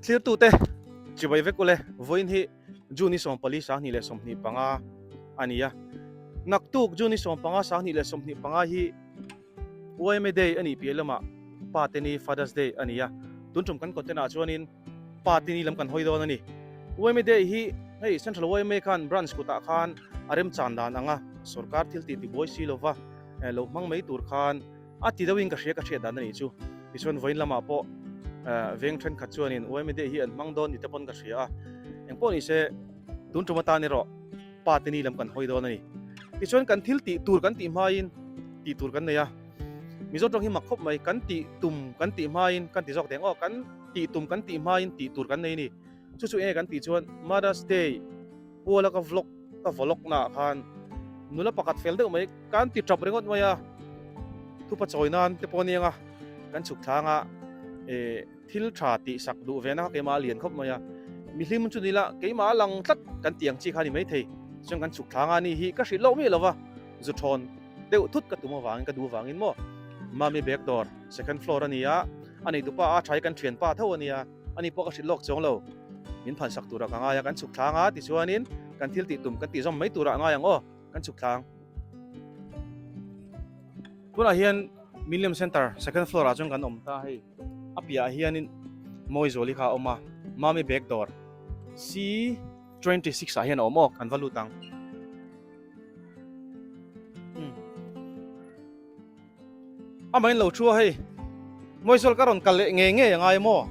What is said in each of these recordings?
Thlirtute chibai vek ule, vawiin hi June ni 14 2025 a ni a. Naktuk June ni 15 2025 hi YMA Day a nih piah lamah Pa te ni, Father's Day, a ni a. Tun tum kan content ah chuanin Pa te ni lam kan hawi dawn a ni. YMA Day hi hei Central YMA khan branch kutah khan a remchan dan anga sorkar thil tih tibuai si lova lo hmang mai tur khan A ti deuhin ka hria ka hriat dan a nih chu. Tichuan vawiin lamah pawh veng thenkhat chuanin YMA Day hi an hmang dawn ni te pawn ka hria a. Engpawh ni se tun tum atan erawh pa te ni lam kan hawi dawn a ni. Tichuan kan thil tih tur kan tih hmain tih tur kan nei a. Mizo tawng hi mak khawp mai, kan tih tum kan tih hmain kan ti zawk deng aw, kan tih tum kan tih hmain tih tur kan nei a ni. Chu chu enge kan tih chuan Mother's Day Puala ka vlog ka vlog na ah khan nula pakhat fel deuh mai kan ti tap ringawt mai a, thupa chawi nan te pawh aniang a, kan chhuk thlang a eh thil tha tih sak duh ve na kha keimah a lian khawp mai a, mihlim chu nila keimah a lang tlat kan tih ang chi kha a ni maithei, chuan kan chhuk thlang a ni hi ka hrilh loh miah lo va, zu thawn deuh thut ka tum avangin ka duh avangin maw Mami bag dawr second floor a ni a, a neitupa a tha hi kan thianpa tho a nia. Ani pawh ka hrilh lawk chuang lo. Min phansak turah ka ngai a, kan chhuk thlang a, tichuanin kan thil tih tum kan tih zawm mai turah a ngai ang aw, kan chhuk thlang. Tunah hian Millium Centre second floor ah chuan kan awm ta hei. A piahah hianin Mawizuali kha a awm a, Mami bag dawr C26 ah hian a awm aw, kan va lut ang. Amah in lo thu a hei. Mawizual ka rawn kal leh ngei ngei a ngai maw?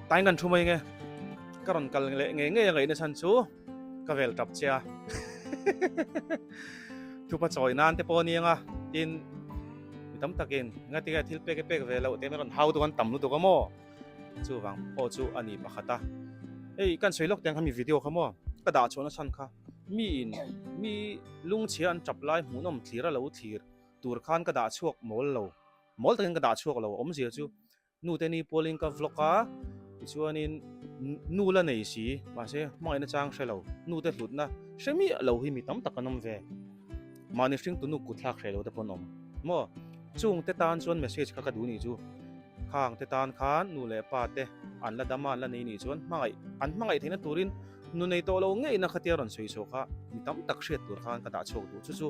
Tain kan thu mai nge. Ka rawn kal leh ngei ngei a ngaihna chhan chu ka vel tap che a. Thupa chawi nan te pawh a ni ang a, tin mi tam takin ngatinge thil pek e pek ve loh te min rawn hau duh an tam lutuk a maw? Chuvang pawh chu a ni pakhat a. Hei kan sawi lawk te ang kha mi video kha maw? Ka dah chhuahna chhan kha. Mi in mi lungchhia an tap lai hmuhnawm thlir a lo thlir tur khan ka dah chhuak mawl lo, mawl takin ka dah chhuak lo awmzia chu nu te ni pualin ka vlog a, tichuanin nu la nei si mahse hmangaihna chang hre lo, nu te hlutna hre miah lo hi mi tam tak an awm ve, mahni hringtu nu kut thlak hreh lo te pawh an awm maw? Chung te tan chuan message kha ka duh nih chu. Khang te tan khan nu leh pa te an la dam a, an la nei nih chuan hmangaih an hmangaih theihna turin nu nei tawh lo ngeina khatia rawn sawi chhuah kha mi tam tak hriat tur khan ka dah chhuak duh chu chu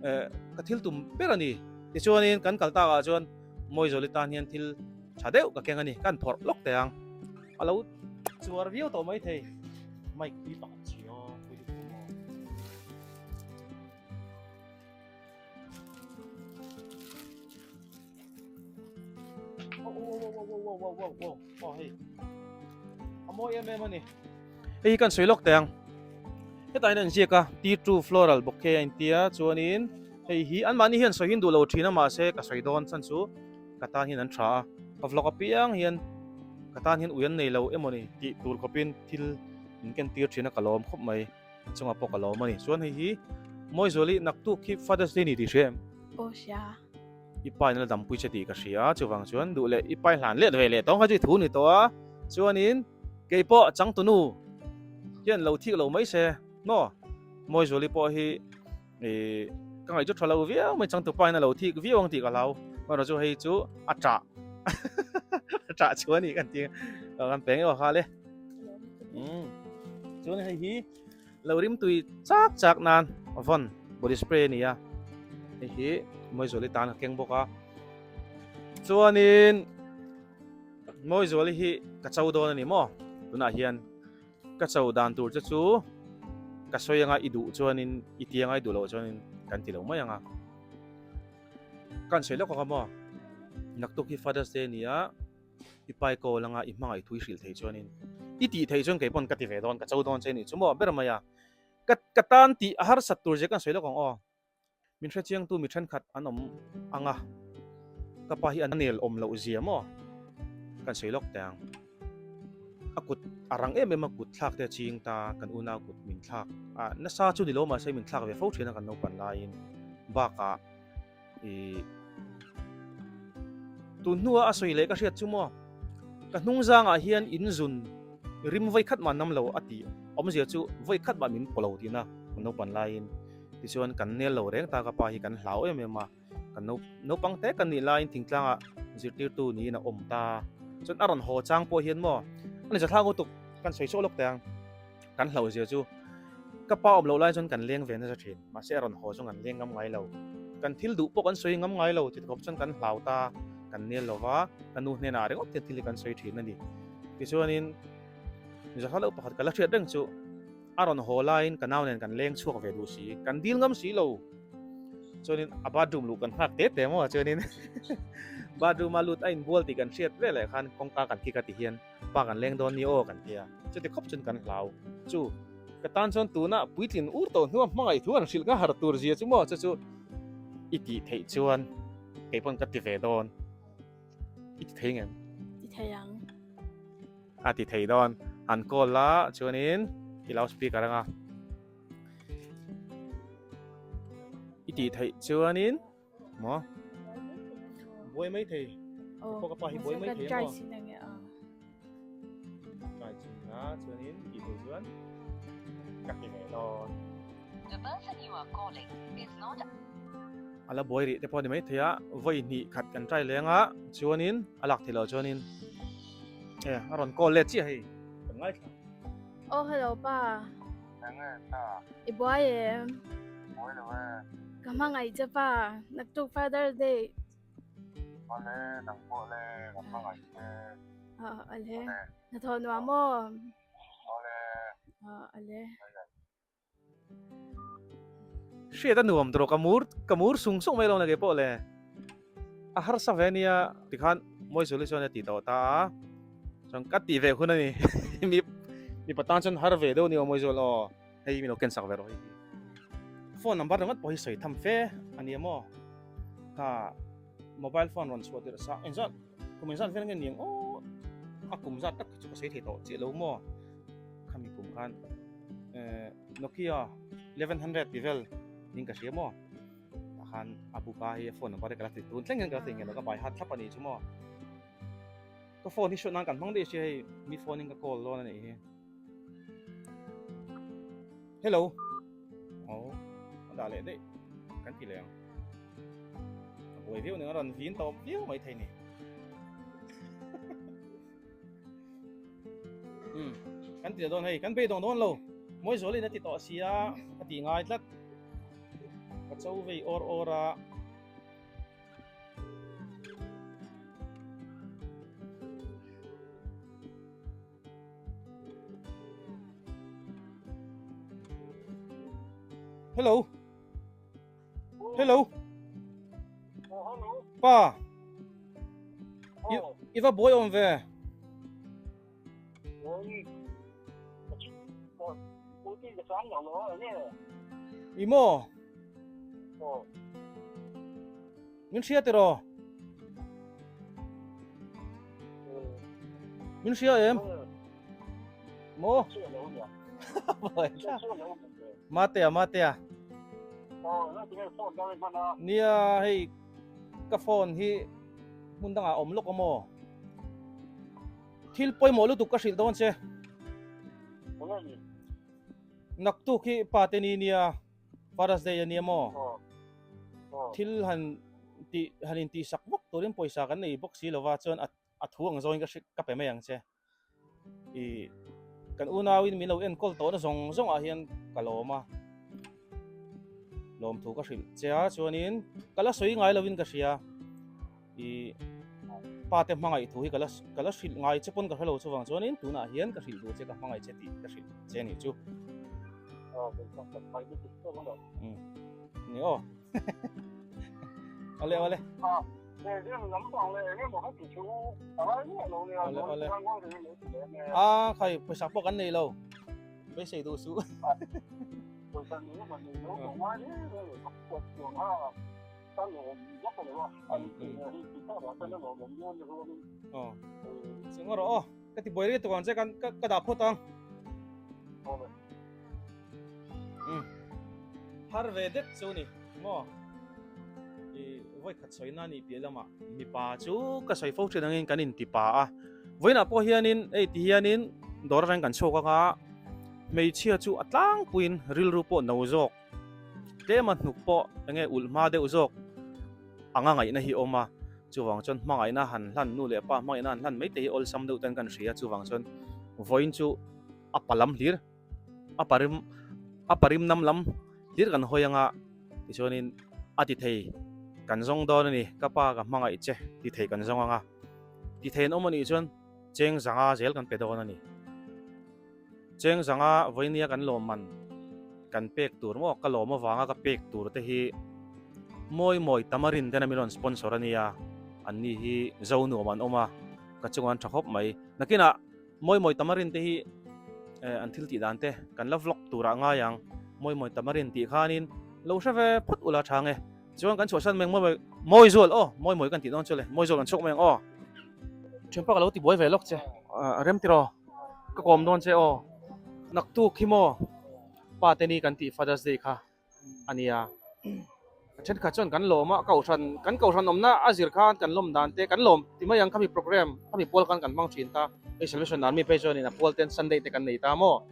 eh ka thil tum ber a ni. Tichuanin kan kal takah chuan Mawizawli tan hian thil tha deuh ka keng a ni, kan phawrh lawk teh ang. A lo chuar viau tawh maithei. Mic hi pakhat chhi aw, pui lutuk maw. Hei hi kan sawi lawk teh ang hetah hian an ziak a T2 floral bouquet a intia chuanin hei hi anmahni hian sawi hin duh lo thin a mahse ka sawi dawn chhan chu ka tan hian an tha a ka vlog apiang hian ka tan hian ui an nei lo emawni tih tur khawpin thil min ken tir thin a ka lawm khawp mai. A chungah pawh ka lawm a ni. Chuan hei hi Mawizuali naktuk hi Father's Day ni tih hria em? Aw hria. I pa in a la dampui che tih ka hria. Chuvang chuan duh leh i pa i hlan let ve leh tawng kha chu i thu ni tawh a. Chuanin kei pawh changtunu hian lo thik lo mai se maw? Mawizuali pawh hi Ih ka ngaih chu tha lo viau mai changtu pa in a lo thik viau ang tih ka hlau erawh chu hei chu a tah a tah chu a ni kan ti a kan peng emaw kha le umm chuan hei hi lo rim tui chak chak nan vawn body spray a ni a hei hi Mawizuali tan a keng bawk a chuanin Mawizuali hi ka cho dawn a ni maw tunah hian. Ka cho dan tur che chu ka sawi anga i duh chuanin i ti anga i duh loh chuanin kan ti lo mai anga. Kan sawi lawk ang a maw? Naktuk hi Father's Day a ni a, i pai kawl anga i hmangaih thu i hrilh thei chuanin i tih theih chuan kei pawn ka ti ve dawn, ka cho dawn che a nih chu maw ber mai a. Ka ka tan tih a harsat tur zia kan sawi lawk ang aw. Min hrechiangtu mi thenkhat an awm ang a, ka pa hi a nel awm loh zia maw? Kan sawi lawk teh ang. A kut a rang em em a, kut thlak te a ching ta, kan unau kut min thlak a, nasa chu ni lo mahse min thlak ve fo thin a kan naupan laiin bakah ih tun hnua a sawi leh ka hriat chu maw ka hnung zangah hian in zun rim vawi khat mah nam lo a tih awmzia chu vawi khat mah min pawh lo tihna kan naupan laiin. Tichuan kan nel lo reng ta ka pa hi kan hlau em em a, kan naupang te kan nih laiin thingtlangah zirtirtu niin a awm ta. Chuan a rawn haw chang pawh hian maw a ni zathlak lutuk kan sawi sawh lawk teh ang. Kan hlauh zia chu ka pa awm loh lai chuan kan leng ve nasa thin, mahse a rawn haw chu kan leng ngam ngai lo. Kan thil duh pawh kan sawi ngam ngai lo ti khawp chuan kan hlau ta, kan nel lo va, ka nu hnenah ringawt hian thil hi kan sawi thin a ni. Tichuanin zathlak deuh pakhat ka la hriat reng chu a rawn haw laiin ka nau nen kan leng chhuak ve duh si, kan dil ngam si lo. Chuanin a bathroom luh kan nghak te te maw chuanin bathroom a lut a inbual tih kan hriat ve leh khan kawngka kan kik a ti hian pa kan leng dawn ni aw kan ti a, chuti khawp chuan kan hlau. Chu ka tan chuan tuna puitlin ur tawh hnua hmangaih thu an hrilh ka har tur zia chu maw chu chu i tih theih chuan kei pawn ka ti ve dawn. I ti thei ngem? Ti thei ang. A ti thei dawn. Han call la chuanin i loud speaker anga. I tih theih chuanin maw? Buai mai thei. Aw, Pawh ka pa hi buai mai kan thei try maw? chin ange a. Try chin a chuanin i tih theih chuan ka ti ve dawn. The person you are calling is not A la buai rih te pawh a ni mai thei a, vawi hnih khat kan try leng a, chuanin a lak theih loh chuanin e a rawn call let chiah hei kan ngaithla. Aw hello pa. Enge ta? I buai em? Buai lo e. Ka hmangaih che pa, naktuk Father's Day. Awle, nang pawh le, ka hmangaih che. Awle, hnathawh nuam aw. Awle. Awle. Hriat a nuam tawh ka mur ka mur sung sung mai lo na ke pawh le. A harsa ve ania tikhan mawi solution a ti tawh ta a. Chuan ka tih ve hun a ni. Mi mipa tan chuan har ve deuh a ni aw mawi zual aw. Hei min lo ken sak ve rawh hei hi. Phone number ringawt pawh hi sawi tham fe a ni maw. Kha mobile phone rawn chhuah tirh sa engzat kum engzat vel nge ni ang aw. A kum zat tak kha chu ka sawi thei tawh chiah lo maw. Khami kum khan Nokia 1100 ti vel in ka hria maw. Tah khan a buka hi a phone number hi ka la ti tun thleng hian ka la ti ngei lo ka bai hat thlap a nih chu maw. Ka phone hi hriat nan kan hmang daih sia hei mi phone in ka call dawn a nih hi. Hello. Oh, a dah leh daih kan ti leh ang. A buai viau nen a rawn vin tawp viau mai thei ni. Um, kan ti dawn hei, kan bei dawng dawn lo. Mawi zualin a ti tawh sia, a ti ngai tlat. Ka cho vei awr awr a. Hello. Hello. Pa. I va buai awm ve. I maw? Min hria tiraw? Min hria em? Maw? Matea, Matea. Nia hei ka phone hi hmun dangah awm lawk amaw? Thil pawimawh lutuk ka hrilh dawn che. Naktuk hi pa te ni nia Father's Day a nia maw? Thil han tih han intihsak vak turin pawisa kan nei bawk si lova chuan a thu ang zawngin ka hrilh ka pe mai ang che. I kan unauin min lo enkawl tawhna zawng zawngah hian ka lawm a. Lawmthu ka hrilh che a chuanin ka la sawi ngai lovin ka hria. I pa te hmangaih thu hi ka la ka la hrilh ngai che pawn ka hrelo chuvang chuanin tunah hian ka hrilh duh che ka hmangaih che tih ka hrilh che a nih chu. Ni aw. Awle awle. Awle awle. A khai pawisa pawh kan nei lo. Beisei duh suh. Aw. Chunga rawh aw. Ka ti buai rei tuk ang che kan ka dah phawt ang. Um. Har ve det chu ni maw. I vawi khat sawi na ni piah lamah mipa chu ka sawi fo thin angin kan inti pa a. Vawiinah pawh hianin hei ti hianin dawr atangin kan chhuak anga hmeichhia chu a tlangpuiin rilru pawh no zawk. Tlema hnuk pawh enge ulh hma deuh zawk anga ngaihna hi awm a. Chuvang chuan hmangaihna han hlan nu leh pa hmangaihna han hlan mai te hi awlsam deuh ten kan hria. Chuvang chuan vawiin chu a pa lam hlir a pa rim a pa rim nam lam hlir kan hawi anga tichuanin a ti thei kan zawng dawn a ni. Ka pa ka hmangaih che ti thei kan zawng anga ti thei an awm a nih chuan cheng zanga zel kan pe dawn a ni. Cheng zanga vawinia kan lawmman kan pek tur maw ka lawm avanga ka pek tur te hi mawi mawi tamarin ten a min rawn sponsor a nia an ni hi zo nuam an awm a ka chungah an tha khawp mai nakinah mawi mawi tamarin te hi eh an thil tih dan te kan la vlog turah ngai ang mawi mawi tamarin tih khanin lo hre ve phawt ula tha nge chuan kan chhuahsan mai ang mawi mawi mawi zual aw mawi mawi kan tih dawn chu le mawi zual kan chhuak mai ang aw thianpa ka lo ti buai ve lawk che a rem tiraw. Ka kawm dawn che aw. Naktuk hi maw pa te ni kan tih Father's Day kha a nia. A thenkhat chuan kan lawm a, kohhran kan kohhran awmna a zir khan kan lawm dan te kan lawm ti mai ang khami program khami pual khan kan hmang thin ta. Hei Salvation Army phei chuanin a pual ten Sunday te kan nei ta maw.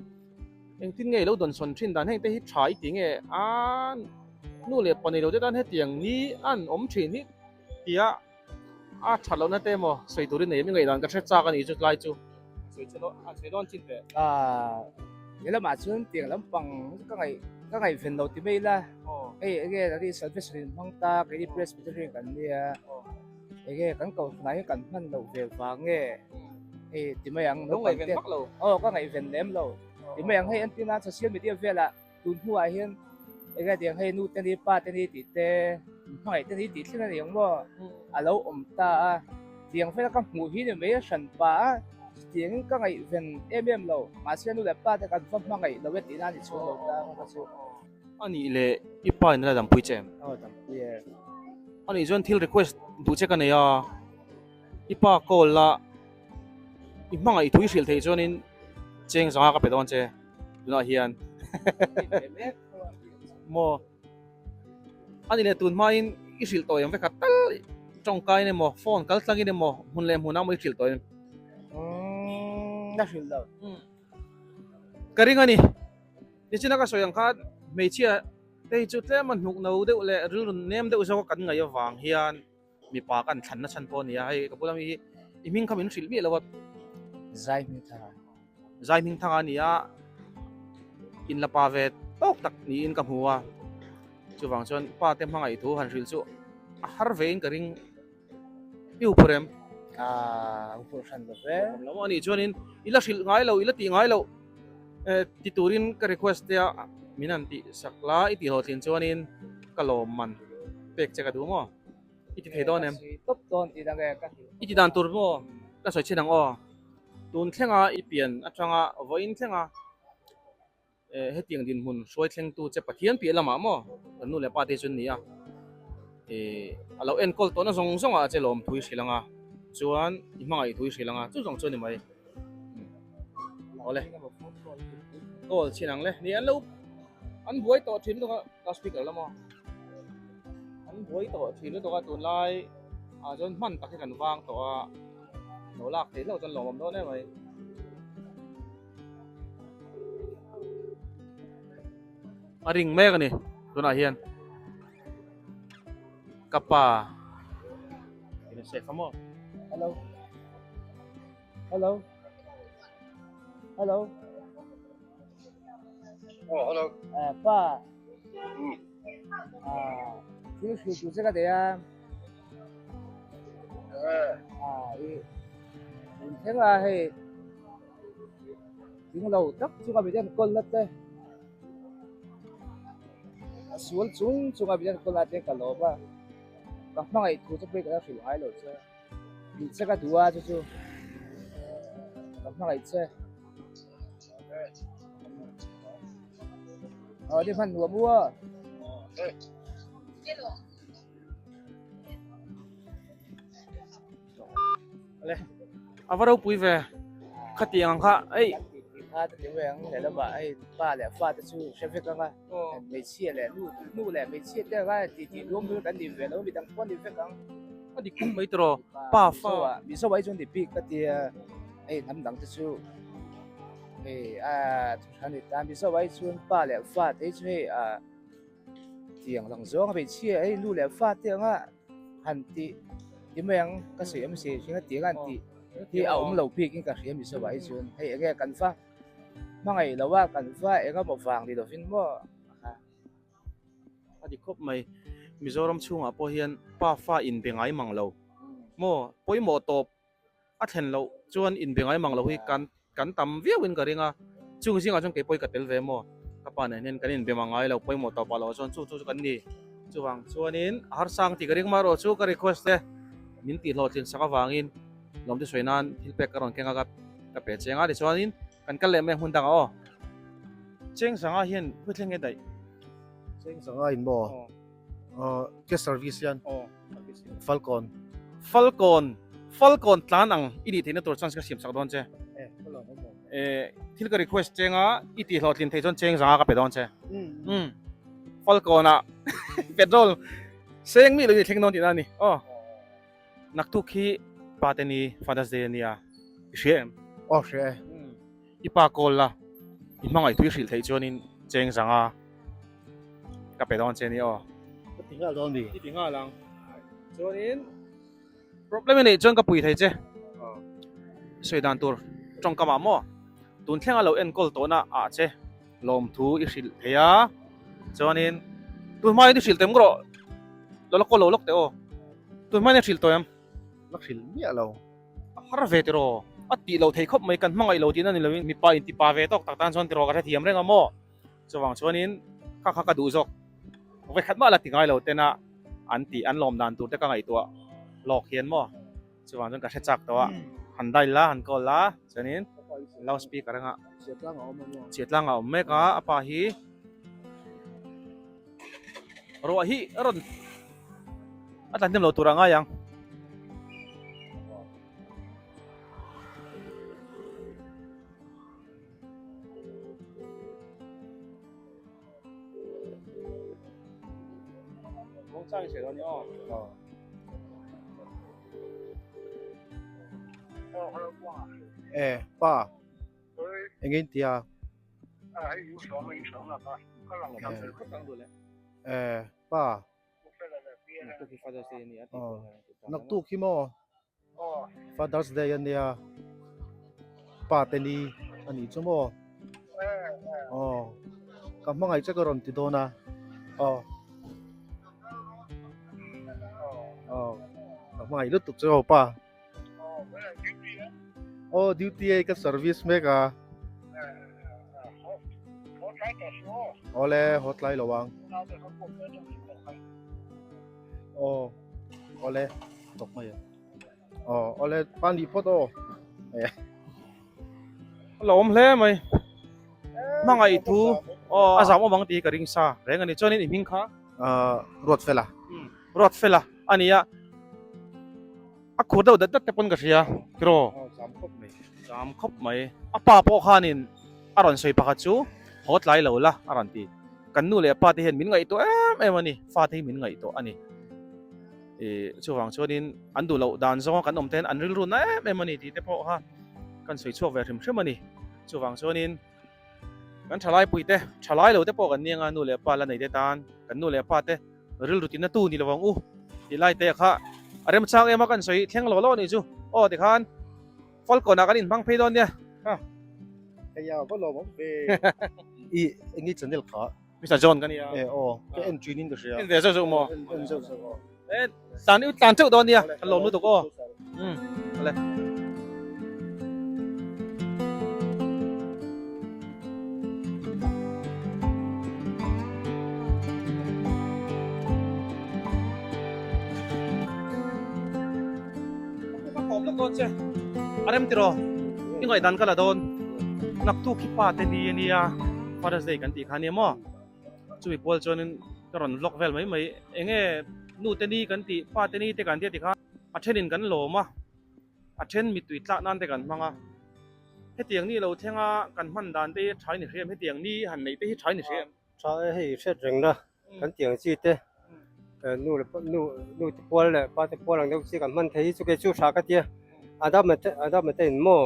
Engtin nge i lo dawnsawn thin dan heng te hi tha i ti nge a nu leh pa nei lo te tan hetiang ni an awm thin hi tia A that lohna te emaw sawi turin nei em i ngaihdan ka hre chak a ni chu tlai chu sawi che dawn a sawi dawn chin teh. Ah he lamah chuan tiang lampang ka ngaih ka ngaihven lo ti mai ila hei enge nani salvation in hmang ta keini presbyterian kan nia enge kan kohhranah hian kan hman loh ve vang nge hei ti mai ang Lo ngaihven vak lo. Aw ka ngaihven lem lo ti mai ang hei entir nan social media velah Tun hnuah hian enge tiang hei nu te ni pa te ni tih te hmangaih te ni tih thleng a ni ang maw a lo awm ta a tiang vela ka hmuh hi ni mai a hran pa a chutiangin ka ngaihven em em lo mahse nu leh pa te kan va hmangaih lo e tihna a ni chhung lo ta ka chu. A nih leh i pa in a la dampui che em? Aw dampui e. A nih chuan thil request duh che ka nei a, i pa call la i hmangaih thui hrilh theih chuanin cheng zanga ka pe dawn che. Tunah hian maw ani leh tun hmain i hrilh tawh em vekhat tal tawngkain emaw phone kal tlangin emaw hmun leh hmunah emaw i hrilh tawh em? Umm a hrilh lo. Ka ring a ni. Nichina ka sawi ang khan hmeichhia te hi chu tlem a hnuk no deuh leh rilru nem deuh zawk a kan ngaih avang hian Mipa kan thlan na chhan pawh a ni a, hei ka bula mi hi i hming kha min hrilh miah lo a. Zai hming thanga. Zai hming thanga a ni a, in la pa ve tawk tak niin ka hmu a, chuvang chuan pa te hmangaih thu han hrilh chu a har ve in ka ring i uphur em? Aaa uphur hran lo ve. Lo a nih chuanin i la hrilh ngai lo, i la tih ngai loh ti turin ka request te a, min han tih sak la i tih hlawhtlin chuanin ka lawm man pek che ka duh maw? I ti thei dawn em? I ti dan tur maw? Ka sawi chhin ang aw. Tun thlenga i pian atanga vawiin thlenga hetiang dinhmun hruai thlengtu che Pathian piah lamah maw kan nu leh pa te chu an ni a. A lo enkawl tawhna zawng zawngah che lawm thu i hrilh ang a, chuan i hmangaih thu i hrilh ang a, chu zawng chu a ni mai. Awle. Call chhin ang le. Ni an lo an buai tawh thin lutuk a loudspeaker lama an buai tawh thin lutuk a tunlai ah chuan hman tak hi kan vang tawh a lo lak theih hlauh chuan lawmawm dawn em mai. A ring mek a ni tunah hian ka pa in a safe a maw. Hello. Hello. Hello. Oh, hello. Eh, pa. Ah, thil hrilh tur che ka nei a. Eh. Ah, i in thleng a hei. Thing lo tak chunga min enkawl na te. A sual chung chunga min enkawl na te ka lawm a. Ka hmangaih thu chu pawh ka la hrilh ngai lo che. Tih che ka duh a chu chu ka hmangaih che. Ờ đi phần lúa mua. Le. A va ropui ve. Khatiang ang kha ei. Kha te ti weng le lama ei pa leh fa te chu hre vek anga. Hmeichhia leh nu nu leh hmeichhia te anga ti ti luam chu kan ni ve lo midang pawh an ni vek ang. A dik khawp mai tiraw pa fa. Mizo ah hi chuan ni bik ka tia hei hnam dang te chu hei a thuhran ni ta Mizo ah hi chuan pa leh fa te hi chu hei a tiang lang zawng a hmeichhia hei nu leh fa te anga han tih. I mai ang ka sawi awm si hring a ti ang tih hi a awm lo bik in ka hria Mizo ah hi chuan hei enge kan va hmangaih lo a kan va engemaw vang ni lovin maw a. A dik khawp mai. Mizoram chhungah pawh hian pa fa inbe ngai mang lo maw pawimawh tawp a thlen loh chuan inbe ngai mang lo hi kan kan tam viau in ka ring a, chung zingah chuan keipawh hi ka tel ve maw? Ka pa nen hian kan inbe mang ngai lo, pawimawh tawp ah loh chuan chu chu chu kan ni. Chuvang chuanin a harsang tih ka ring mah erawh chu ka request te min tih hlawhtlin sak avangin lawmte sawi nan thil pek ka rawn keng a ka ka pe cheng a, tichuanin kan kal leh mai hmun dangah aw. Cheng Sanga hian khawi thleng nge daih? Cheng Sanga in maw? Ke service hian Falcon. Falcon Falcon tlan ang i nih theihna tur chance ka siam sak dawn che. Thil ka request cheng a i tih hlawhtlin theih chuan cheng zanga ka pe dawn che. Falcon ah petrol seng mi lo i thleng dawn tihna a ni. Aw naktuk hi pa te ni Father's Day a nia i hria em? Aw hria e. I pa call la i hmangaih tui hrilh theih chuanin cheng zanga ka pe dawn che ni aw. Ka ti nghal dawn mi. I ti nghal ang. Chuanin problem i neih chuan ka pui thei che. Sawi dan tur tawngkam ah maw tun thlenga lo enkawl tawhna ah che lawmthu i hrilh thei a. Chuanin tun hma in i hrilh tawh em rawh lo la call lo lawk teh aw. Tun hma in i hrilh tawh em? La hrilh miah lo. A har ve tiraw? A tih loh thei khawp mai, kan hmangaih lo tihna ni loin mipa intipa ve tawk tak tan chuan tiraw ka hrethiam reng a maw? Chuvang chuanin kha kha ka duh zawk, vawikhat mah la ti ngai lo tena an tih an lawm dan tur te ka ngaihtuah lawk hian maw? Chuvang chuan ka hre chak tawh a, han dial la, han call la, chuanin loud speaker anga chhiatlang a awm mek a, a pa hi Ruah hi a rawn a tlan hnem lo tur a ngai ang. Eh, pa. Engin tia. Eh, pa. Naktuk hi maw? Father's Day a nia. Pa te ni a nih chu maw? Aw. Ka hmangaih che ka rawn ti dawn a. Aw. Aw. Ka hmangaih lutuk che aw pa. Aw duty a ka service mek a. Awle haw tlai lo ang. Aw awle tawk mai ang. Aw awle pa nih phawt aw. A lo awm hle mai. Hmangaih thu a zam awm ang tih hi ka ring sa reng a ni. Chuanin i hming kha? Ruatfela. Ruatfela a ni a. A khur deuh dat dat te pawn ka hria tiraw? Aw zam khawp mai. Zam khawp mai. A pa pawh khanin a rawn sawi pakhat chu haw tlai lo la a rawn ti. Kan nu leh pa te hian min ngaihtuah em em a ni, fa te hi min ngaihtuah a ni. Ih chuvang chuanin an duh loh dan zawnga kan awm te hian an rilru na em em a ni tih te pawh kha kan sawi chhuak ve hrim hrim a ni. Chuvang chuanin kan thalai pui te, thalai lo te pawh kan nia nga nu leh pa la nei te tan kan nu leh pa te rilru tina tu ni lo ang u tih lai te kha a remchang em a kan sawi thleng lo lo anih chu aw tikhan Falkawn ah kan inhmang phei dawn nia ha. Heia va lawm awm ve i eng i channel kha. Mister John ka nia. E aw ka en thin in ka hria. En ve zeuh zeuh maw? En zeuh zeuh aw. E tlan i tlan teuh dawn nia kan lawm lutuk aw. Umm awle. Ka kawm lawk dawn che. A rem tiraw? I ngaihdan ka la dawn. Naktuk hi pa te ni a nia, Father's Day kan tih kha nia maw? Chumi pual chuanin ka rawn vlog vel mai mai. Enge nu te ni kan tih, pa te ni te kan tia tikha a thenin kan lawm a, a then mittui tlak nan te kan hmang a. Hetiang ni lo thlenga kan hman dan te hi tha i ni hria em? Hetiang ni han neih te hi tha i ni hria em? Tha e hei hriat rengna kan tih ang chi te nu leh nu nu te pual leh pa te pual ang deuh chi kan hman thei hi chu kei chu tha ka tia a dam a dam te in maw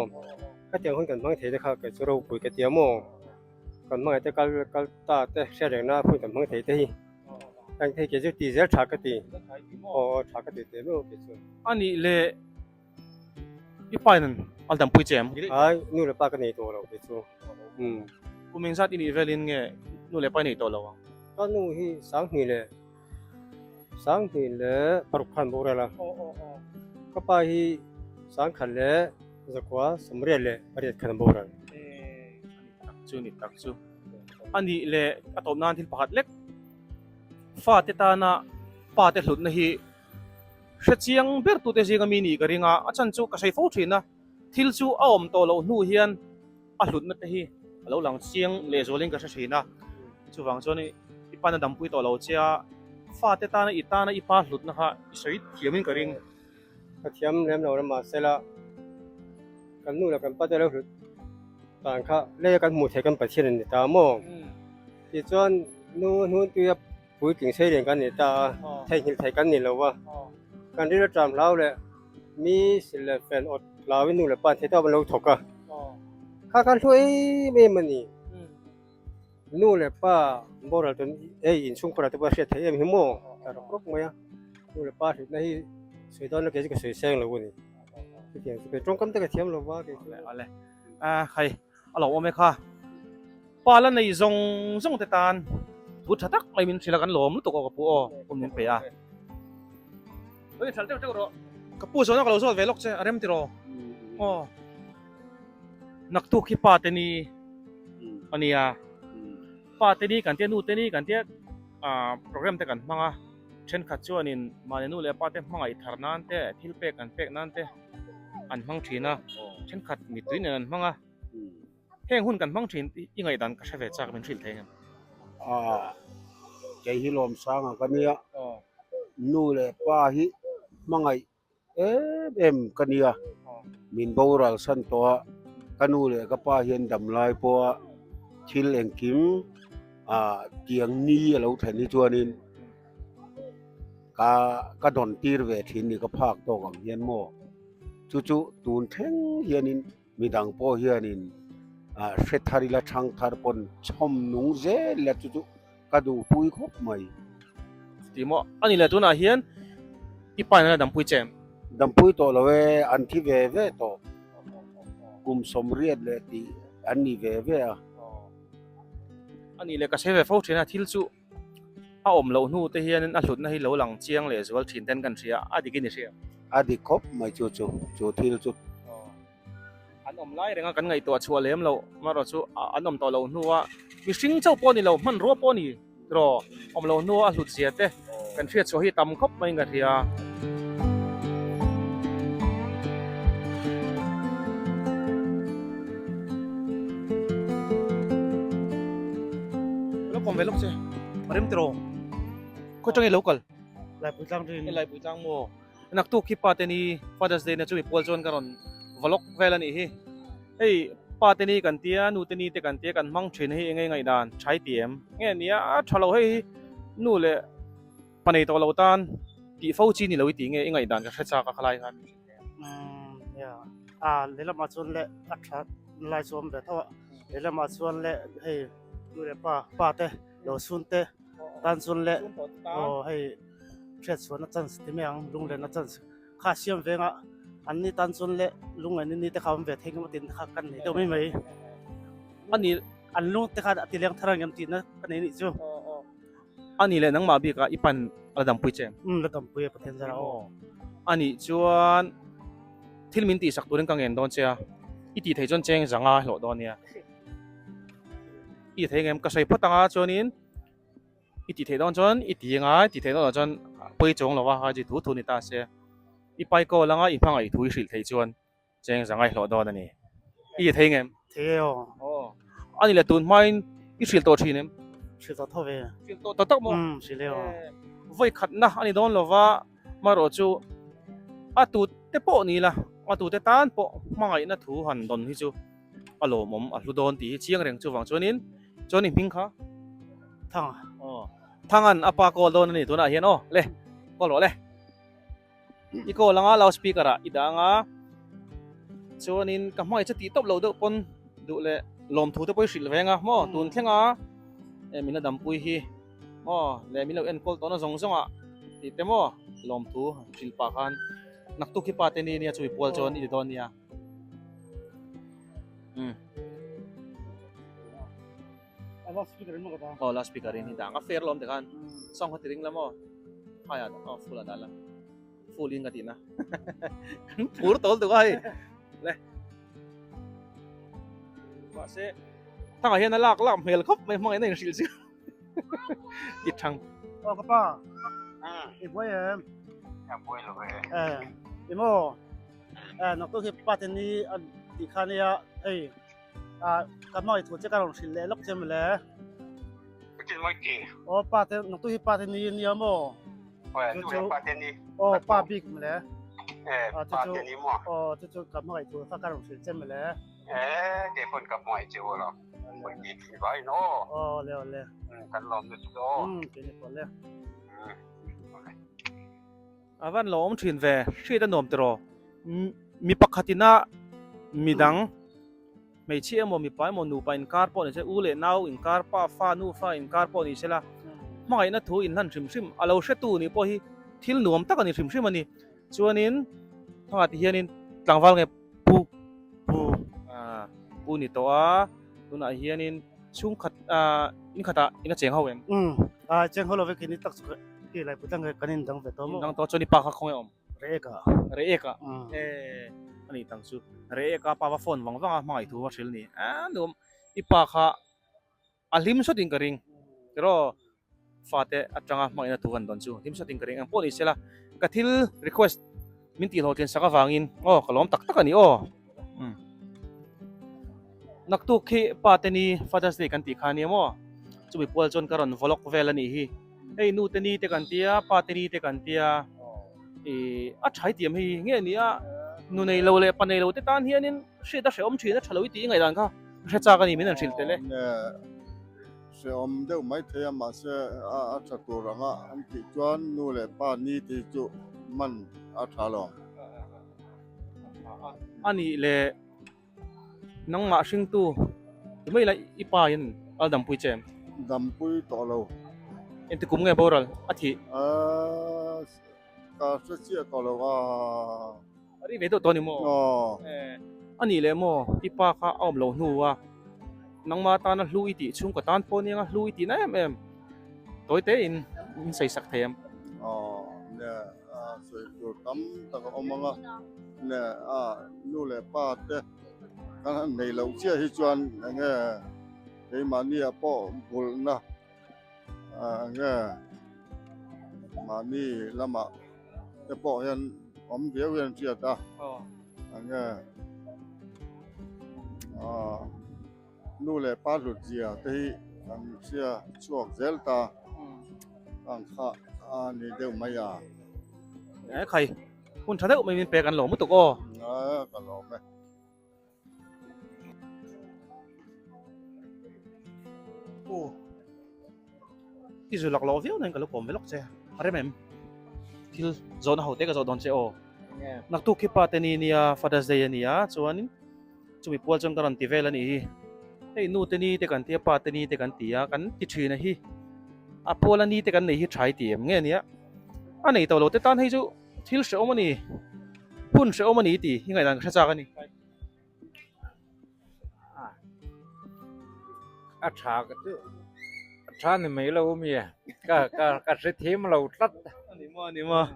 ka tiang hun kan hmang thei te kha kei chu ropui ka tia maw kan hmangaih te kal kal ta te hriat rengna hun kan hmang thei te hi. Eng thei kei chu ti zel tha ka ti. Aw tha ka ti teh meuh kei chu. A nih leh i pa in a dampui che em? Ai nu leh pa ka nei tawh lo kei chu. Umm. Kum engzat i nih velin nge nu leh pa i nei tawh lo ang? Ka nu hi 20 leh 26 khan boral a. Ka pa hi 1998 khan a boral. Tak chu ni tak chu. A nih leh a tawp nan thil pakhat lek fate tana pate hlutna hi hre chiang ber tute zinga mi nih ka ring a, a chan chu ka sawi fo thin a, thil chu a awm tawh loh hnu hian a hlutna te hi a lo lang chiang leh zualin ka hre thin a, chuvang chuan i pana dampui tawh lo che a, fate tana i tana i pa hlutna kha i sawi thiamin ka ring. Ka thiam lem lo ram mahsela kan nu leh kan pa te lo hlut dan kha lei a kan hmuh theih kan Pathian a ni ta maw? Tichuan nu hnuntuia puitling sei lian kan ni ta a, theihnghilh theih kan ni lo va, kan rilru ṭam hlau leh mi sil leh fel awt hlauin nu leh pa an thei tawp an lo thawk a, kha khan hlu em em a ni. Nu leh pa boral tun hei inchhungkhurah te pawh a hriat theih em hi maw? Ta rawk rawk mai a, nu leh pa hlutna hi sawi dawn la kei chu ka sawi seng lo a ni. Chutiang chu kei tawngkam te ka thiam lo va kei chu. Awle a hei a lo awm e kha pa la nei zawng zawng te tan thu tha tak mai min hrilh a kan lawm lutuk aw ka pu aw hun min pe a. Lo inhral deuh deuh rawh. Ka pu zawhna ka lo zawt ve lawk che a rem tiraw aw. Naktuk hi pa te ni a nia pa te ni kan tia nu te ni kan tia ah program te kan hmang a thenkhat chuanin mahni nu leh pa te hmangaih thar nan te thil pek an pek nan te an hmang thin a thenkhat mittui nen an hmang a heng hun kan hmang thin tih i ngaihdan ka hre ve chak min hrilh thei em? Ah kei hi Lawmsanga ka nia nu leh pa hi hmangaih em em ka nia min boral san tawh a ka nu leh ka pa hian damlai pawha thil engkim ah tiang ni a lo thlen hi chuanin ka ka dawn tir ve thin ni ka phak tawk ang hian maw chu chu tun thleng hianin midang pawh hianin ah hre thar ila thang thar pawn chhawm nung zel ila chu chu Ka duhpui khawp mai. Chuti maw? A ni leh tunah hian i pa in a la dampui che em? Dampui tawh lo e, an thi ve ve tawh. Kum 80 leh tih an ni ve ve a. A ni leh ka sawi ve fo thin a, thil chu a awm loh hnu te hianin a hlutna hi lo lang chiang leh zual thin ten kan hria, a dik in i hria. A dik khawp mai chu chu, chu thil chu. An awm lai renga kan ngaihtuah chhuah lem loh amaherawh chu an awm tawh loh hnua mihring chauh pawh ni lo hmanrua pawh ni tiraw awm loh hnua a hlut zia te kan hriat chhuah hi tam khawp mai in ka hria. Lo kawm ve lawk che a rem tiraw khaw atangin i lo kal? Laipui tlang rin. Laipui tlang maw? Naktuk hi pa te ni Father's Day na chumi pual chuan ka rawn vlog vel a nih hi. Hei pa te ni kan tia nu te ni te kan tia kan hmang thin hi enge ngaihdan thai ti em? Nge nia a tha lo hei hi nu leh pa nei tawh lo tan tih fo chi ni lo i tih nge i ngaihdan ka hre chak a khalai khan min hrilh em? Umm nia a lehlamah chuan leh a tha lai chu a awm ve tho a lehlamah chuan leh hei nu leh pa pa te lo chhun te tan chuan leh aw hei hriat chhuahna chance ti mai ang lunglenna chance kha siam venga an ni tan chuan leh lunglen ni te kha awm ve thei ngemaw tin kha kan nei deuh mai mai ani an lung te kha a ti leng thar ang em tihna ka nei nih chu ani leh nangmah bikah i pan a la dampui che um la dampui a Pathian zara aw ani chuan thil min tihsak turin ka ngen dawn che a i tih theih chuan cheng zanga hlawh dawn nia i thei ngem ka sawi phawt anga chuanin i tih theih dawn chuan i ti anga i tih theih dawn loh chuan pawi chuang lo va ha chi thu thu ni ta se i pai kawl anga i hmangaih thu i hrilh theih chuan cheng za ngaihhlawh dawn a ni i ti thei ngem thei e aw aw a ni le tun hmain i hrilh tawh thin em hrilh tawh tho ve hrilh tawh tak tak maw um hrilh e aw vawi khatna a ni dawn lo va marawh chu a tu te pawh ni la a tu te tan pawh hmangaihna thu han dawn hi chu a lawmawm a hlu dawn tih hi chiang reng chuvang chuanin chuan i hming kha Thanga aw Thangan a pa call dawn a ni tunah hian aw le call rawh le i call anga loud speaker ah i dah anga chuanin ka hmangaih chu tih tawp lo deuh pawn duh leh lawmthu te pawh i hrilh veng a maw tun thlenga e min la dampui hi. Maw leh min lo enkawl tawhna zawng zawng ah tih te maw lawmthu hrilh pah khan naktuk hi pa te ni nia chumi pual chuan i ti dawn nia. Umm. Aw last speaker in hi dang a fair lawm te khan song kha ti ring la maw hai ah aw full ah dah la full in ka tih na kan phur tawl tuk a hei le mahse thangah hian a lak lak hmel khawp mai hmangaihna in hrilh chu ti thang Aw ka pa i buai em buai lo ve eh i maw eh naktuk hi pa te ni an tih kha nia hei Ka hmangaih thu che ka rawn hrilh leh lawk che mawle. Tin mai ti. Aw pa te naktu hi pa te ni nia maw? Aw nu le pa te ni. Aw pa bik mawle. Eh pa te ni maw? Aw chu chu ka hmangaih thu kha ka rawn hrilh che mawle. Eh kei pawn ka hmangaih che u lo. Mai ti ti vai no. Aw le aw le. Kan lawm lutuk aw. Kei ni pawh le. A van lo awm thin ve, hriat a nuam tiraw? Mi pakhatina midang, hmeichhia emaw mipa emaw nupa inkar pawh ni se, u leh nau inkar, pa fa nu fa inkar pawh ni sela, hmangaihna thu inhlan hrim hrim a lo hretu nih pawh hi thil nuam tak a ni hrim hrim a ni. Chuanin thangah ti hianin tlangval nge pu pu pu ni tawh a, tunah hianin chhungkhat inkhatah in a cheng ho em? Umm cheng ho lo vek in i tak chu Ki lai putlang he kan in dang ve tawh maw? Dang tawh chuan i pa kha khawnge awm? Re eka. Re eka. Eh ani tang chu. Re eka pa va phone vang vang a hmangaih thu va hril ni. A nuam i pa kha a hlim sawt in ka ring. Tiraw fate atanga hmangaihna thu kan dawn chu hlim sawt in ka ring. Engpawh ni sela ka thil request min tih hlawhtlin sak avangin aw ka lawm tak tak a ni aw. Naktuk khi pa te ni Father's Day kan tih kha nia maw? Chumi pual chuan ka rawn vlog vel a nih hi. Hei nu te ni te kan tia, pa te ni te kan tia, ih a thai tiam hei nge ni a, nu nei lo leh pa nei lo te tan hianin hriat a hrehawm thin a tha lo i tih i ngaihdan kha hre chak a ni min han hrilh tel e. Hrehawm deuh mai thei a mahse a tha tur anga an tih chuan nu leh pa ni te hi chu man a tha lo. A nih leh Nangmah hringtu ti mai la i pa in al dampui che em? Dampui tawh lo. Engti kum nge boral a thih? Aaa ka hre chiah tawh lo a. A ri ve deuh tawh a ni maw? Aw. A nih leh maw i pa kha a awm lo hnu a, nangmah tana hlu i tih chhungkaw tan pawh nia hlu i tih na em em tawi te in in sawi sak thei em? Aw nia a sawi tur tam tak a awm ang a, nia a nu leh pa te kan han nei loh chiah hi chuan eng nge keimahni ah pawh bulhna eng nge mahni lamah te pawh hian awm viau hian an hriat a, eng nge ah nu leh pa hlut zia te hi kan hria chhuak zel ta ang kha a ni deuh mai a. E khai hun tha deuh mai min pek an lawm lutuk aw. A ka lawm e. Aw i zu lak lawh viau na in ka lo kawm ve lawk che a rem em thil zawhna ho te ka zawh dawn che aw. Naktuk khi pa te ni nia Father's Day a nia chuanin Chumi pual chuan ka rawn ti vel a nih hi. Hei nu te ni te kan ti a, pa te ni te kan ti a, kan ti thin a hi. A puala ni te kan nei hi tha i ti em nge nia? A nei tawh lo te tan hei chu thil hrehawm a ni, hun hrehawm a ni ti hi ngaihdan ka hre chak a ni. A tha ka chu a tha ni mai lo mi ka ka ka hre thiam lo tlat. A ni maw a ni maw.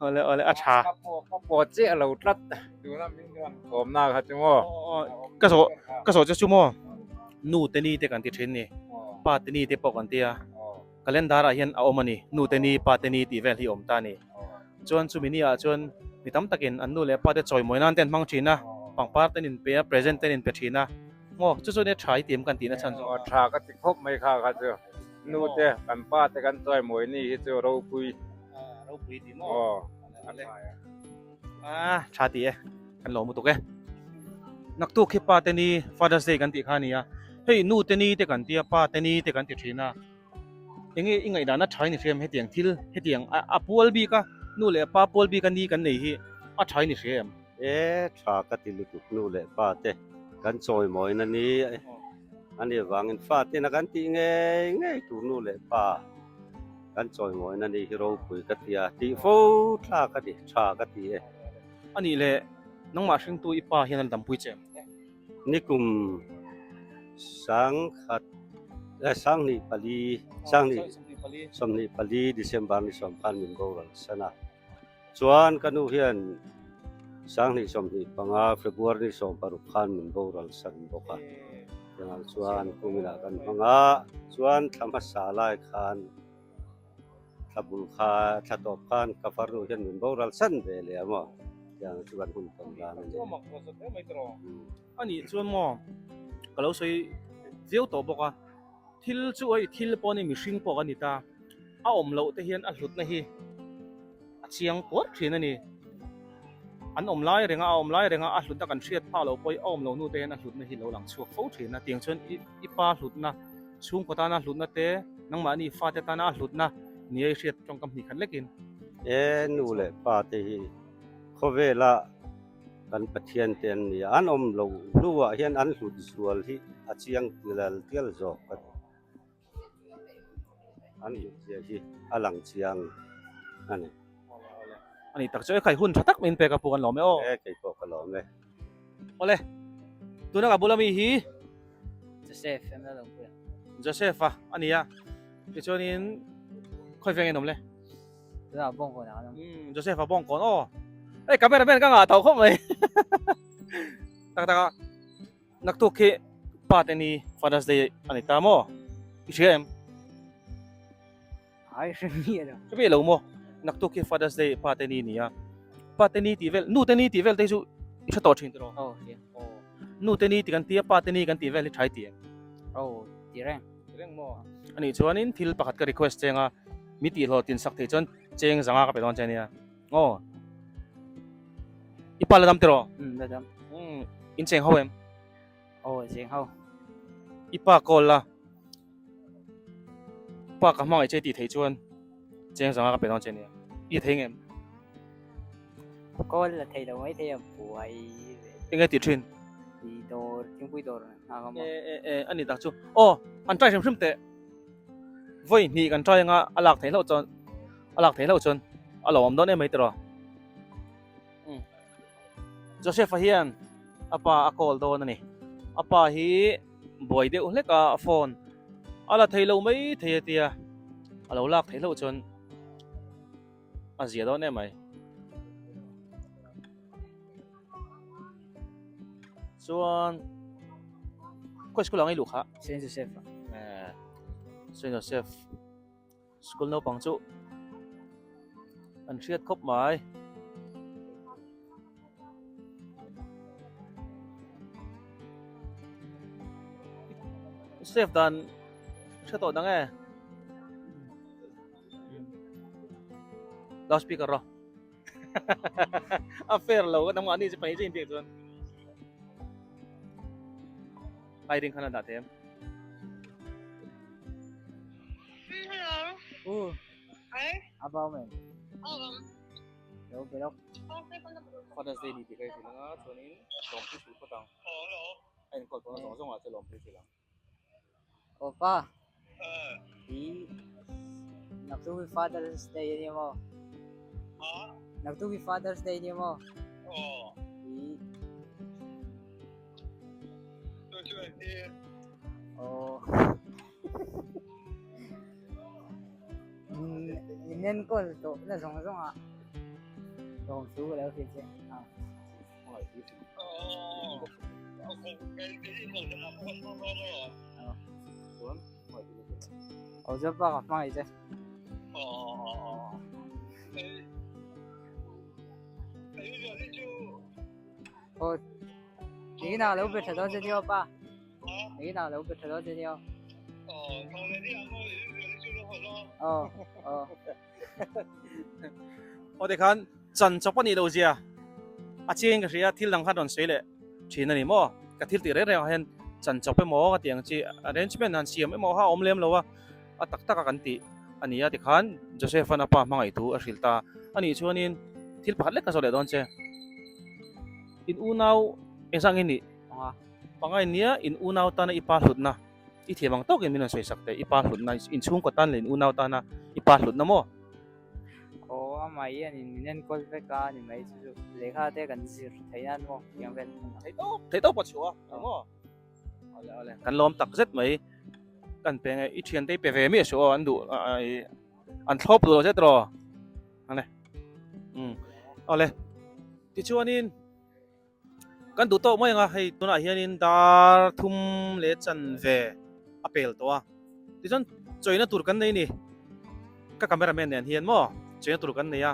Awle awle a tha. Ka pawh ka pawh chiah lo tlat tuna min rawn kawmna kha chu maw. Ka zawh ka zawh che chu maw nu te ni te kan ti thin ni pa te ni te pawh kan ti a calendar ah hian a awm a ni nu te ni pa te ni tih vel hi a awm ta a ni chuan chumi ni ah chuan mi tam takin an nu leh pa te chawimawi nan te an hmang thin a pangpar te an inpe a present te an inpe thin a maw chu chu nia tha i ti em kan tihna chhan zawk a. Tha ka ti khawp mai kha kha chu nu te kan pa te kan chawimawi ni hi chu ropui. Ropui ti maw? Aw, a tha e. A tha ti e, kan lo mu tuk e. Naktuk hi pa te ni Father's Day kan tih kha a ni a, hei nu te ni te kan ti a, pa te ni te kan ti thin a. Enge i ngaihdan a tha i ni hria em hetiang thil hetiang a pual bik a, nu leh pa pual bik a ni kan nei hi a tha i ni hria em? E tha ka ti lutuk nu leh pa te kan chawimawina ni a nih avangin fa tena kan tih ngei ngei tur nu leh pa. Kan chawimawina ni hi ropui ka ti a, tih fo thlak a ni, tha ka ti e. A nih leh nangmah hringtu i pa hian an dampui che em? Nikum sangkhat eh sanghnih pali sanghnih sawmhnih pali December ni sawm khan min boral san a. Chuan ka nu hian 2025 February ni 16 khan min boral san bawk a. Chungah chuan kuminah kan hmang a, chuan thla hmasa lai khan thla bul kha thla tawp khan ka farnu hian min boral san ve leh a maw tiang chu kan hun tawn dan a ni. A nih chuan maw ka lo sawi viau tawh bawk a, thil chu hei thil pawh a ni mihring pawh ka ni ta, a awm loh te hian a hlutna hi a chiang kuar thin a ni. An awm lai renga a awm lai renga a hlutna kan hriat phah loh pawh hi a awm lo hnu te hian a hlutna hi lo lang chhuak fo thin a, tiang chuan i pa hlutna chhungkaw tana hlutna te nangmahni fate tana a hlutna nia i hriat tawngkam hnih khat lekin. E nu leh pa te hi khawvela kan Pathian te an ni a, an awm lo hnuah hian an hlut zual hi a chiang tial tial zawk ka ti. An hlut zia hi a lang chiang a ni. A ni tak chu e khai hun tha tak min pek a pu kan lawm e aw. E kei pawh ka lawm e. Awle tuna ka bula mi hi Joseph em la lo pui a. Joseph a a ni a tichuanin khawi veng en awm le. Tuna bawngkawn ah kan awm. Joseph a bawngkawn aw. Ei camera man ka ngah tho khawp mai. Tak tak a naktuk khi pa te ni Father's Day a ni ta maw? I hria em? Ai hre mi a lo. Hre mi lo maw? Naktuk hi Father's Day pa te ni nia. Pa te ni tih vel, nu te ni tih vel te hi chu i hre tawh thin tiraw? Aw hria. Aw. Nu te ni tih kan ti a, pa te ni kan tih vel hi tha i ti em? Aw, ti reng. Ti reng maw? Anih chuanin thil pakhat ka request cheng a, mi tih hlawh tin sak thei chuan cheng zanga ka pe dawn che nia. Aw. I pa la dam tiraw? Um, la dam. Um, in cheng ho em? Aw, cheng ho. I pa call la. Pa ka hmangaih che tih theih chuan cheng zanga ka pe dawn che nia. I thei ngem? Call la thei lo mai thei a buai ve. Enge tih thin? I dawr, thingpui dawr nghak a maw? E e e a ni tak chu. Aw, han try hrim hrim teh. Vawi hnih kan try anga a lak theih hlauh chuan a lak theih hlauh chuan a lo awm dawn em mai tiraw. Joseph-a hian a pa a call dawn a ni. A pa hi buai deuh hlek a a phone a la thei lo mai thei a tia a lo lak theih hlauh chuan a zia dawn em mai. Chuan khawi school ah ngei luh kha? Saint Joseph ah. Eh Saint Joseph. School naupang chu an hriat khawp mai. Save dan hre tawh dang e. Loudspeaker rawh. A fair lo ka nangmah ni chu pahnih chu inbiak chuan. Ai ring khan a dah thei em? Hello. U. Ai. Abao men. Awm. Lo belok. Father's Day ni tih ka hrilh anga chuanin lawmpui hrilh phawt ang. A inkawl tawhna zawng zawngah chuan lawmpui hrilh ang. Aw pa. I naktuk hi Father's Day a nia maw? Naktuk hi Father's Day a nia maw? I Aw. Min enkawl tawh na zawng zawng ah lawm thu ka lo hrilh che. Aw chuan pa ka hmangaih che. Aw Nihina lo be tha dawn che nia aw pa. Nihina lo be tha dawn che nia aw. Aw aw. Aw tikhan chan chawp a nih loh zia a chiang ka hria thil dang khan rawn sawi leh thin a ni maw ka thil tih reng reng ah hian chan chawp emaw ka tih ang chi arrangement han siam emaw kha a awm lem lo a a tak tak a kan tih a ni a tikhan Joseph-a'n a pa hmangaih thu a hrilh ta a nih chuanin thil pakhat lek ka zawh leh dawn che in unau engzah nge nih Panga. Panga in nia in unau tana i pa hlutna i thiam ang tawkin min rawn sawi sak teh i pa hlutna in chhungkaw tan leh in unau tana i pa. pa hlutna maw? Aw amah hianin min enkawl vek a ni mai chu chu lehkha te kan zir theih nan maw tiang vel. Theih tawp theih tawp a chhuah a ni maw? Awle awle kan lawm tak zet mai kan pe nge i thiante i pe ve miah suh aw an duh an thlawp duh lo zet rawh awle umm awle tichuanin Kan duh tawk mai ang a, hei tunah hianin dar thum leh chanve a pel tawh a, tichuan chawina tur kan nei ni, ka camera man nen hian maw chawina tur kan nei a,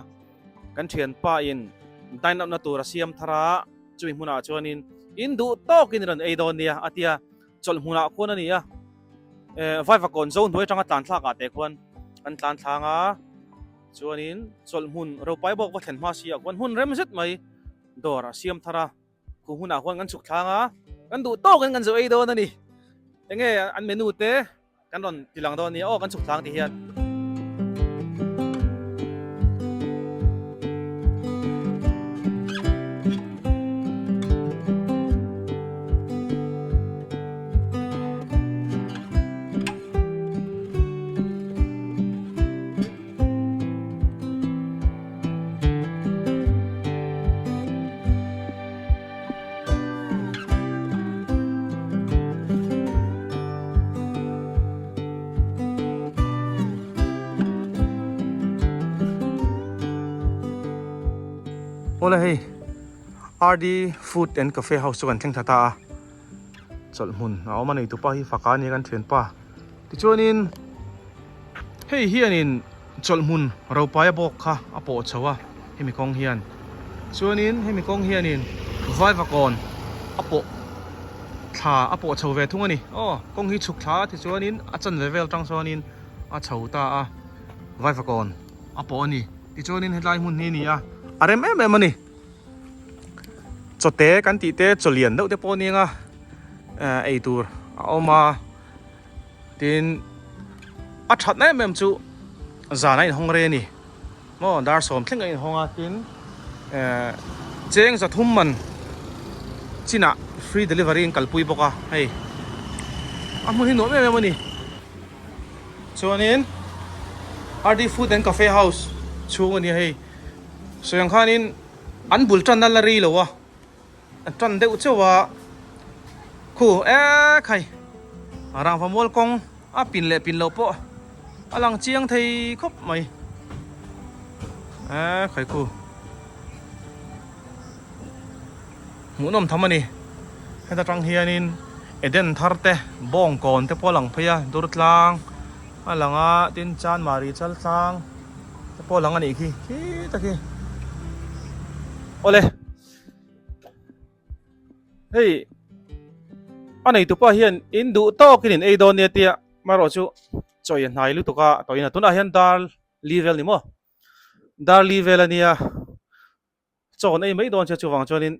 kan thianpa in dine out na tur a siam thar a, chumi hmunah chuanin in duh tawkin i rawn ei dawn nia a tia, chawlh hmunah khuan a ni a, eh Vaivakawn zo hnuai atanga tlan thlak ah te khuan kan tlan thlang a, chuanin chawlh hmun ropai bawk va thlen hma si ah khuan hmun rem zet mai. Dawr a siam thar a, khu hunah khuan kan chhuk thlang a, kan duh tawkin kan zo ei dawn a ni. Enge an menu te kan rawn ti lang dawn a ni aw kan chhuk thlang ti hian. Awle hei RD Food and Cafe House chu kan thleng thla ta a chawlh hmun a awm a nei tupa hi faka a nia kan thianpa tichuanin hei hianin Chawlh hmun Ropaia bawk kha a pawh chho a hemi kawng hian. Chuanin hemi kawng hianin Vaivakawn a pawh thla a pawh chho ve thung a ni. Aw kawng hi chhuk thla a tichuanin a chanve vel tang chuanin a chho ta a Vaivakawn a pawh a ni. Tichuanin hetlai hmun hi a ni a, a rem em em a ni. Chawte kan tih te chaw lian deuh te pawh a ni ang a, ei tur a awm a. Tin, a thatna em em chu zan a inhawng rei a ni. Maw dar sawm thleng a inhawng a, tin eh cheng zathum man chinah free delivery in kalpui bawk a hei. A hmun hi nuam em em a ni. Chuanin RD Food and Cafe House chhung a ni a hei. Sawi ang khanin an bul tanna la rei lo a. A tan deuh chauh a, khu e khai rangva mual kawng a pin leh pin loh pawh a lang chiang thei khawp mai e khai khu hmuhnawm tham a ni heta tang hianin Eden thar te bawngkawn te pawh a lang phei a Durtlang a lang a tin Chanmari Chaltlang te pawh a lang a nih khi khi tak hi awle. Hei a nei tupa hian in duh tawkin in ei dawn nia tia marawh chu chawi a hnai lutuk a tawhin a tunah hian dar li vel ni maw dar li vel a nia chaw an ei mai dawn che chuvang chuanin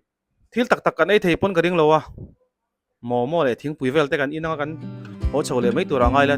thil tak tak kan ei thei pawn ka ring lo a momo leh thingpui vel te kan in anga kan haw chho leh mai tur a ngai la.